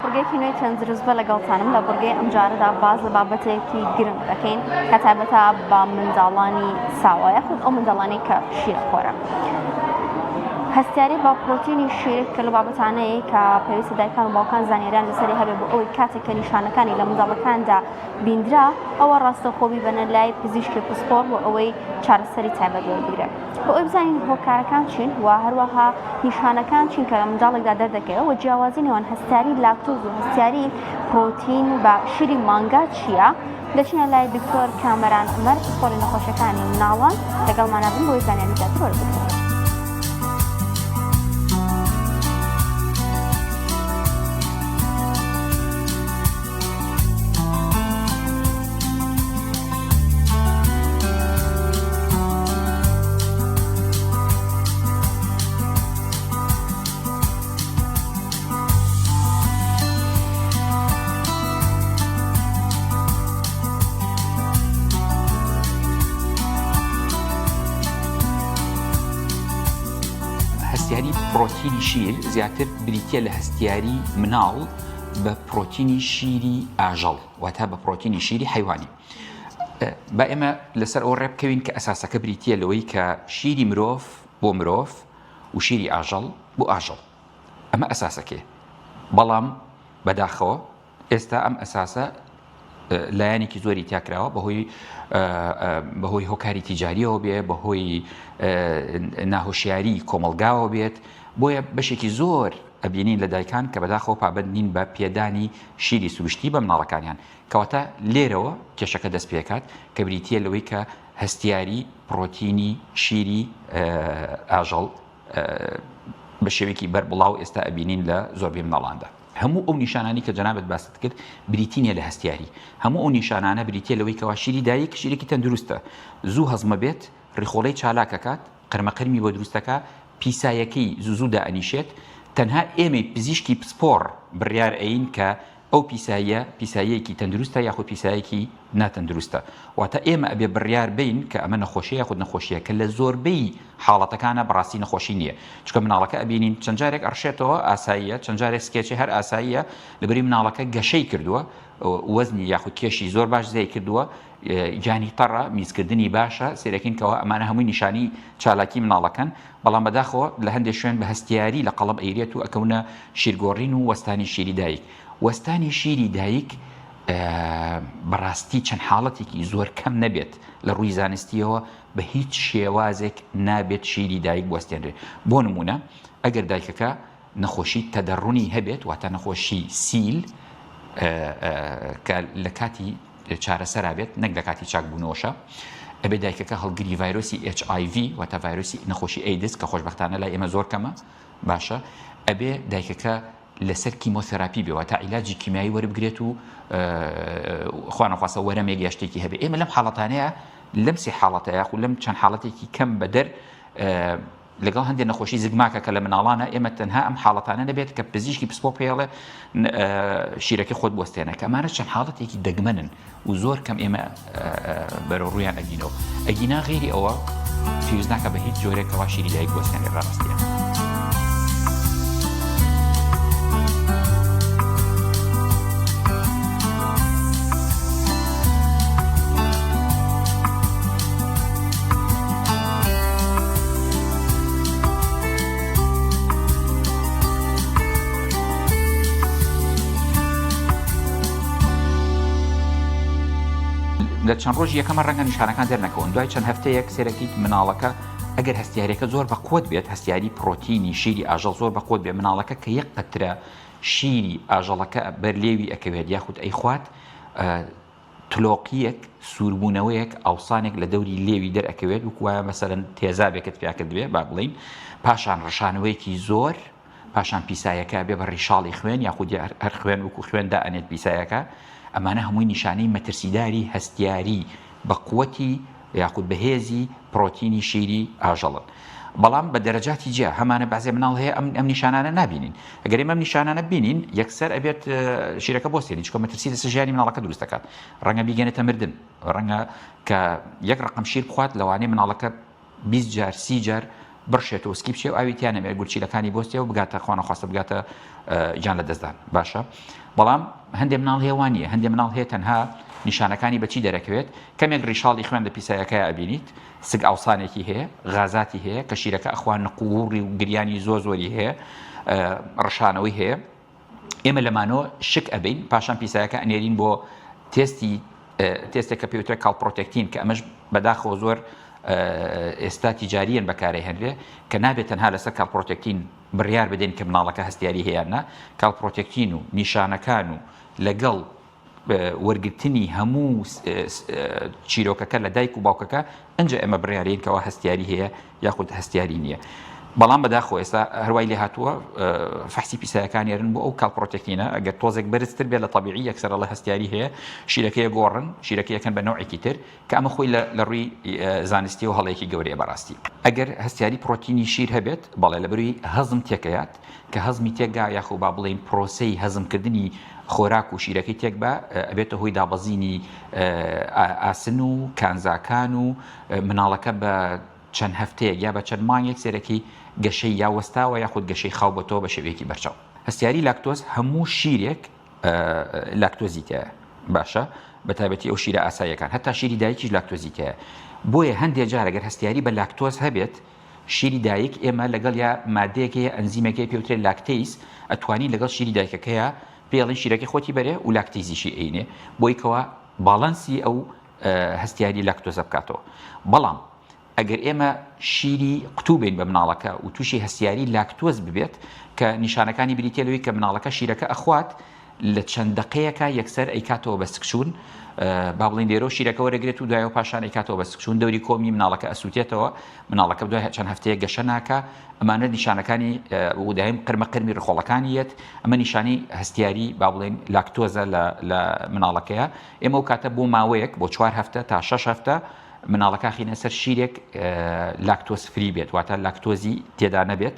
بڕگەیەکی نوێی تەندروست بە لەگەڵتانم لە بڕگەی ئەمجارەدا باس لە بابەتێکی گرنگ دەکەین کە تایبەتە بە منداڵانی ساوا یاخود ئەو منداڵانی کە شیرخۆرە. هەستیاری بە پرۆتینی شیر کە لە بابەتانەیە کە پێویستە دایکان و باوکان زانیاریان لەسەری هەبێ بۆ ئەوەی کاتێک کە نیشانەکانی لە منداڵەکاندا بیندرا ئەوە ڕاستەوخۆ بیبەنە لای پزیشکی پسپۆڕ بۆ ئەوەی چارەسەری تایبەت وەربگرن. بۆ ئەوەی بزانین هۆکارەکان چین و هەروەها نیشانەکان چین کە لە منداڵێکدا دەردەکەوێت و جیاوازی نێوان هەستیاری لاکتۆز و هەستیاری پرۆتین بە شیری مانگا چییە؟ دەچینە لای دکتۆر کامەران عومەر پسپۆڕی نەخۆشیەکانی مناڵان لەگەڵمانە بن بۆی زانیاری زیاتر وەربگرن. هەستیاری پرۆتینی شیر زیاتر بریتە لە هەستیاری مناڵ بە پرۆتینی شیری ئاژەڵ واتە بە پرۆتینی شیری حیوانی با ئێمە لەسەر ئەو ڕێبکەوین کە ئەساسەکە بریتە لەوەی کە شیری مرۆڤ بۆ مرۆڤ و شیری ئاژەڵ بۆ ئاژەڵ ئەمە ئەساسەکەی بەڵام بەداخەوە ئێستا ئەم ئەساسە لایەنێکی زۆری تیاکراوە بەهۆی بەهۆی هۆکاری تیجاریەوە بێ بەهۆی ناهۆشیاری کۆمەلگاوە بێت بۆیە بەشێکی زۆر ئەبینین لە دایکان کە بەداخەوە پابند نین بە پێدانی شیری سروشتی بە مناڵەکانیان کەواتە لێرەوە کێشەکە دەست پێکات کە بریتە لەوەی کە هەستیاری پرۆتینی شیری ئاژەڵ بە شێوەیەکی بەربڵاو ئێستا ئەبینین لە زۆربەی مناڵاندا. هەموو ئەو نیشانانەی کە جەنابت باست کرد بریتی نیە لە هەستیاری، هەموو ئەو نیشانانە بریتیە لەوەی کەوا شیری دایک شیرێکی تەندروستە، زوو هەزمە بێت، ڕیخۆڵەی چالاک ئەکات، قرمەقرمی بۆ دروست ئەکا، پیسایەکەی زوو زوو دائەنیشێت، تەنها ئێمەی پزیشکی پسپۆڕ بڕیار ئەین کە ئەو پیساییە پیساییەکی تەندروستە یاخود پیسایەکی ناتەندروستە واتە ئێمە ئەبێ بڕیار بین کە ئەمە نەخۆشیە یاخود نەخۆشیە کە لە زۆربەی حاڵەتەکانە بەڕاستی نەخۆشی نییە چونکە مناڵەکە ئەبینین چەند جارێک ئەڕشێتەوە ئاساییە چەند جارێک سکێچی هەر ئاساییە لەبری مناڵەکە گەشەی کردووە وەزنی یاخود کێشی زۆر باش زیای کردووە گیانی تەڕە میزکردنی باشە سێرەکەین کەەوە ئەمانە هەمووی نیشانی چالاکی مناڵەکەن بەڵام بەداخەوە لە هەندێک شوێن بە هەستیاری لە قەڵب ئەیرێت و ئەکەونە شیرگۆڕین و وەستانی شیری دایک. وەستانی شیری دایک بەڕاستی چەند حاڵەتێکی زۆر کەم نەبێت لە ڕووی زانستیەوە بە هیچ شێوازێک نابێت شیری دایک بوەستێنرێت. بۆ نمونە ئەگەر دایکەکە نەخۆشی تەدەڕونی هەبێت واتە نەخۆشی سیل کە لە کاتی چارەسەرا بێت نەک لە کاتی چاکبوونەوەشە ئەبێ دایکەکە هەڵگری ڤایرۆسی HIV واتە ڤایرۆسی نەخۆشی ئەیدز کە خۆشببختانە لای ئێمە زۆر کەمە باشە ئەبێ دایکەکە لەسەر کیمۆثێراپی بێ واتە عیلاجی کیمیایی وەربگرێت و خوانەخواستە وەرەمێک یا شتێکی هەبێ ئێمە لەم حاڵەتانەیە لەم سێ حاڵەتە یاخود لەم چەند حاڵەتێکی کەم بەدەر لەگەڵ هەندێک نەخۆشی زگماکە کە لە مناڵانە ئێمە تەنها ئەم حاڵەتانە نەبێت کە پزیشکی پسپۆ پێڵێ شیرەکەی خۆت بوەستێنە کە ئەمانە چەند حاڵەتێکی دەگمەنن و زۆر کەم ئێمە بەرەو ڕوویان ئەگینەوە ئەگینا غێری ئەوە پێویست ناکە بە هیچ جۆرێکەوە شیری دایک بوەستێنێ ڕاستیە. لە چەند ڕۆژی یەکەمە ڕەنگە نیشانەکان دەرنەکەون دوای چەند هەفتەیەک سێرەکەیت مناڵەکە ئەگەر هەستیارەکە زۆر بە قوت بێت هەستیاری پرۆتینی شیری ئاژەڵ زۆر بە قوت بێت مناڵەکە کە یەک قەترە شیری ئاژەڵەکە بەر لێوی ئەکەوێت یاخود ئەیخوات تلۆقییەک، سووربوونەوەیەک، ئاوسانێک لە دەوری لێوی دەرئەکەوێت، وەکو وایە مەسەلەن تێزابێکت پیا کردبێ با بڵێین، پاشان ڕشانەوەیەکی زۆر، پاشان پیسایەکە ئەبێ بە ڕیشاڵی خوێن یاخود هەر خوێن وەکو خوێن دائەنێت پیسایەکە، ئەمانە هەمووی نیشانەی مەترسیداری هەستیاری بە قوتی یاخود بەهێزی پڕۆتینی شیری ئاژەڵن. بەڵام بە دەرەجاتی جیا هەمانە بەعزێ مناڵ هەیە ئەم ئەم نیشانانە نابینین ئەگەر ئێمە ئەم نیشانانە بینین یەکسەر ئەبێت شیرەکە بۆستێنین چونکە مەترسی لەسەر ژیانی مناڵەکە دروست دەکات ڕەنگە بیگەنێتە مردن ڕەنگە کە یەک ڕقم شیر بخوات لەوانەیە مناڵەکە 20 جار 30 جار بڕشێتەوە سکی بچێ و ئاوی تیا نەمێ گورچیلەکانی بۆستێ و بگاتە خوانەخواستە بگاتە گیان لە دەستدان باشە بەڵام هەندێک مناڵ هەیە وانە هەندێک مناڵ هەیە تەنها نیشانەکانی بەچی دەرەکەوێت کەمێک ڕیشاڵی خوێن لە پیسایەکە ئەبینیت سگ ئاوسانێکی هەیە غازاتی هەیە کە شیرەکە ئەخوا نقوڕی و گریانی زۆر زۆری هەیە ڕشانەوەی هەیە ئێمە لەمانەوە شک ئەبین پاشان پیسایەکە ئەنێرین بۆ تێستی تێستێک کە پێوترە calprotectin کە ئەمەش بەداخەوە زۆر ئێستا تیجاریەن بەکارێ کە نابێت تەنها لەسەر calprotectin بڕیار بدەین کە مناڵەکە هەستیاری هەیە نا calprotectin و نیشانەکان و لەگەڵ وەرگرتنی هەموو چیرۆکەکە لە دایک و باوکەکە ئەجا ئێمە بڕیارین کەوا هەستیاری هەیە یاخود هەستیاری نییە. بەڵام بەداخۆ ئێستا هەروای لێ هاتووە فەحسی پیسایەکان یارن بۆ ئەو calprotectin ە ئەگەر تۆزێک بەرزتر بێت لە تەبیعی یەکسەر ئەڵێ هەستیاری هەیە شیرەکەی گۆڕن شیرەکە یەکەن بە نەوعێکی تر کە ئەمە خۆی لە ڕووی زانستیەوە هەڵەیەکی گەورەیە بەڕاستی. ئەگەر هەستیاری پڕۆتینی شیر هەبێت بەڵێ لەبەروی هەزم تێکەیات کە هەزمی تێکگا یاخۆ با بڵێین پرۆسەی هەزمکردنی خۆراک و شیرەکەی تێکبا ئەبێتە هۆی دابەزینی ئاسن و کانزاکان و مناڵەکە بە چەند هەفتەیەک یا بە چەند مانگێک سێرەکی گەشەی یا وەستاوە یاخود گەشەی خاو بۆتەوە بە شێوەیەکی بەرچاو. هەستیاری لاکتۆز هەموو شیرێک لاکتۆزی تیایە باشە بە تایبەتی ئەو شیرە ئاساییەکان هەتا شیری دایکیش لاکتۆزی تیایە بۆیە هەندێک جار ئەگەر هەستیاری بە لاکتۆز هەبێت شیری دایک ئێمە لەگەڵ یا مادەیەک هەیە ئەنزیمێک هەیە پێوترێت lactase ئەتوانین لەگەڵ شیری دایکەکەیە پێڵین شیرەکەی خۆتی بەرێ و lactase یشی ئەینێ بۆی کەوا باڵانسی ئەو هەستیاری لاکتۆزە بکاتەوە بەڵام ئەگەر ئێمە شیری قوتوو بین بە مناڵەکە و تووشی هەستیاری لاکتۆز ببێت کە نیشانەکانی بریتە لەوەی کە مناڵەکە شیرەکە ئەخوات لە چەند دەقەیەکە یەکسەر ئەیکاتەوە بە سکچوون با بڵین لێرە شیرەکە وەرەگرێت و دوایەوە پاشان ئەیکاتەوە بە سکچوون دەوری کۆمی مناڵەکە ئەسووتێتەوە مناڵەکە دوای چەند هەفتەیە گەشە ناکە ئەمانە نیشانەکانی ودایم قرمە قرمی ڕخۆڵەکانی یەت ئەمە نیشانی هەستیاری با بڵێن لاکتۆزە لە مناڵەکەیە ئێمە و کاتە بۆ ماوەیەک بۆ چوار هەفتە تا شەش هەفتە مناڵەکە خینە سەر شیرێک lactose free بێت واتە لاکتۆزی تێدا نەبێت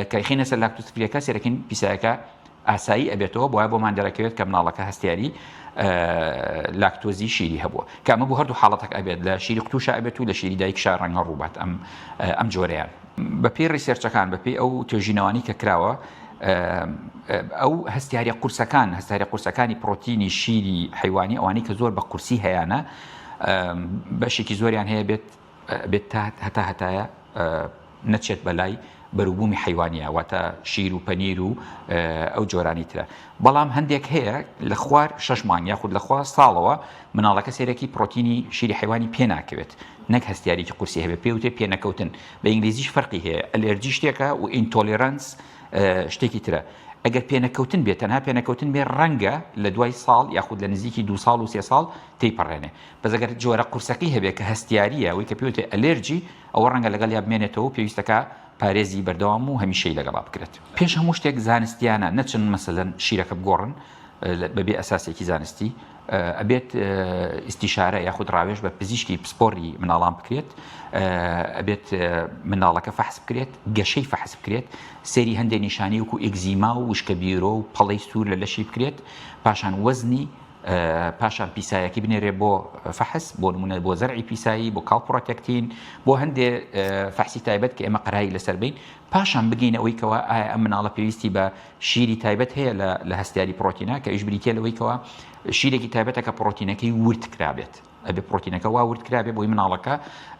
کە خینە سەر lactose free ەکە سێرەکەین پیسایەکە ئاسایی ئەبێتەوە بۆیە بۆمان دەرەکەوێت کە مناڵەکە هەستیاری لاکتۆزی شیری هەبووە کە ئەمە بۆ هەردوو حاڵەتەک ئەبێت لە شیری قوتوشە ئەبێت و لە شیری دایکشا ڕەنگە ڕووبات ئەم ئەم جۆرەیان بەپێی research ەکان بەپێی ئەو توێژینەوانی کە کراوە ئەو هەستیاریە قورسەکان هەستیاریە قورسەکانی پرۆتینی شیری حیوانی ئەوانی کە زۆر بە قورسی هەیانە بەشێکی زۆریان هەیە بێت بێت تا هەتا هەتایە نەچێت بەلای بەروبوومی حیوانیە واتە شیر و پەنیر و ئەو جۆرانی ترە بەڵام هەندێک هەیە لە خوار شەش مانگ یاخود لە خوار ساڵەوە مناڵەکە سێرەکی پرۆتینی شیری حیوانی پێ ناکەوێت نەک هەستیارێکی قورسی هەبێت پێوتێ پێنەکەوتن بە ئینگلیزیش فەرقی هەیە allergy شتێکە و intolerance شتێکی ترە ئەگەر پێنەکەوتن بێت تەنها پێنەکەوتن بێ ڕەنگە لە دوای ساڵ یاخود لە نزیکی دو ساڵ و سێ ساڵ تێیپەڕێنێ بەس ئەگەر جۆرە قورسەکەی هەبێ کە هەستیارییە ئەوەی کە پێوتێ allergy ئەوە ڕەنگە لەگەڵیا بمێنێتەوە و پێویستەکا پارێزی بەردەوام و هەمیشەی لەگەڵا بکرێت. پێش هەموو شتێک زانستیانە نەچن مەسەلەن شیرەکە بگۆڕن بەبێ ئەساسێکی زانستی ئەبێت ئیستیشارە یاخود ڕاوێژ بە پزیشکی پسپۆری مناڵان بکرێت ئەبێت مناڵەکە فەحس بکرێت گەشەی فەحس بکرێت سێری هەندێک نیشانی وەکو ئێگزیما و وشکە بیرۆ و پەڵەی سوور لە لەشی بکرێت پاشان وەزنی پاشان پیسایەکی بنێرێ بۆ فەحس بۆ نمونە بۆ زەرعی پیسایی بۆ calprotectin بۆ هەندێ فەحسی تایبەت کە ئێمە قەراری لەسەر بین پاشان بگەینە ئەوەی کەوا ئایا ئەم مناڵە پێویستی بە شیری تایبەت هەیە لە هەستیاری پرۆتینە کە ئیش بریتە لەوەی کەوا شیرێکی تایبەتە کە پرۆتینەکەی ورد کرابێت ئەبێ پرۆتینەکە وا ورد کرابێ بۆی مناڵەکە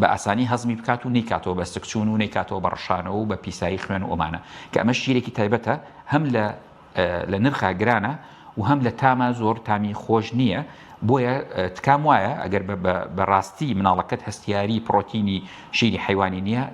بە ئاسانی هەزمی بکات و نیکاتەوە بە سکچون و نیکاتەوە بە ڕشانەوە و بە پیسایی خوێن و ئەمانە کە ئەمە شیرێکی تایبەتە هەم لە لە نرخا گرانە و هەم لە تاما زۆر تامی خۆش نییە بۆیە تکام وایە ئەگەر بە ڕاستی مناڵەکەت هەستیاری پرۆتینی شیری حیوانی نییە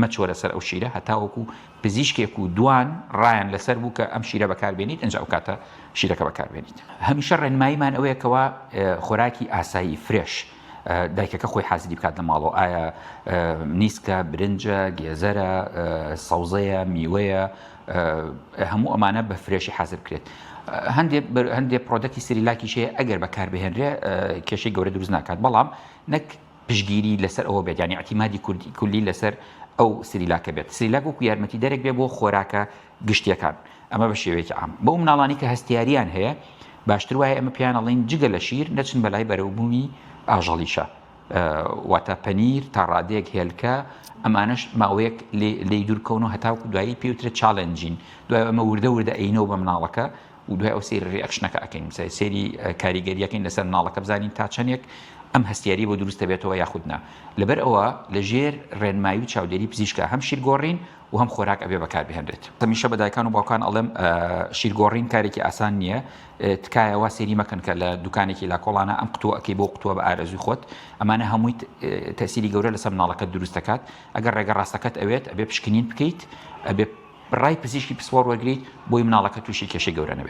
مەچۆرە سەر ئەو شیرە هەتاوەکو پزیشکێک و دوان ڕایان لەسەر بوو کە ئەم شیرە بەکاربێنیت ئەنج ئەو کاتە شیرەکە بەکاربێنیت هەمیشە ڕێنماییمان ئەوەیە کەوا خۆراکی ئاسایی fresh دایکەکە خۆی حازری بکات لە ماڵەوە ئایا نیسکە برنجە گێزەرە سەوزەیە میوەیە هەموو ئەمانە بە fresh ی حازر بکرێت هەندێک هەندێک product ی سریلاکیش هەیە ئەگەر بەکاربهێنرێ کێشەی گەورە دروست ناکات بەڵام نەک پشگیری لەسەر ئەوە بێت یانی اعتیمادی کوردی کولی لەسەر ئەو سریلاکە بێت سریلاک وەکو یارمەتی دەرێک بێ بۆ خۆراکە گشتیەکان ئەمە بە شێوەیەکی عام بەو مناڵانی کە هەستیاریان هەیە باشتر وایە ئەمە پێیان ئەڵێن جگە لە شیر نەچن بەلای بەرەوبوومی ئاژەڵیشە. واتە پەنیر تا ڕادەیەک هێلکە ئەمانەش ماوەیەک لێی دوورکەون و هەتاوکو دوایی پێوترێت challenging دوای ئەمە وردە وردە ئەینەوە بە مناڵەکە و دوای ئەو سەیری reaction ەکە ئەکەین سەیری کاریگەریەکەین لەسەر مناڵەکە بزانین تا چەندێک ئەم هەستیاری بۆ دروست دەبێتەوە یاخود نا لەبەر ئەوە لەژێر ڕێنمایی و چاودێری پزیشکە هەم شیرگۆڕین و هەم خۆراک ئەبێ بەکاربهێنرێت. هەمیشە بە دایکان و باوکان ئەڵێم شیرگۆڕین کارێکی ئاسان نییە تکایە وا سەیری مەکەن کە لە دوکانێکی لاکۆڵانە ئەم قوتووە ئەکەی بۆ قوتووە بە ئارەزووی خۆت ئەمانە هەمووی تەسیری گەورە لەسەر مناڵەکەت دروست دەکات ئەگەر ڕێگە ڕاستەکەت ئەوێت ئەبێ پشکنین بکەیت ئەبێ ڕای پزیشکی پسپۆڕ وەرگریت بۆی مناڵەکە تووشی کێشەی گەورە نەبێت.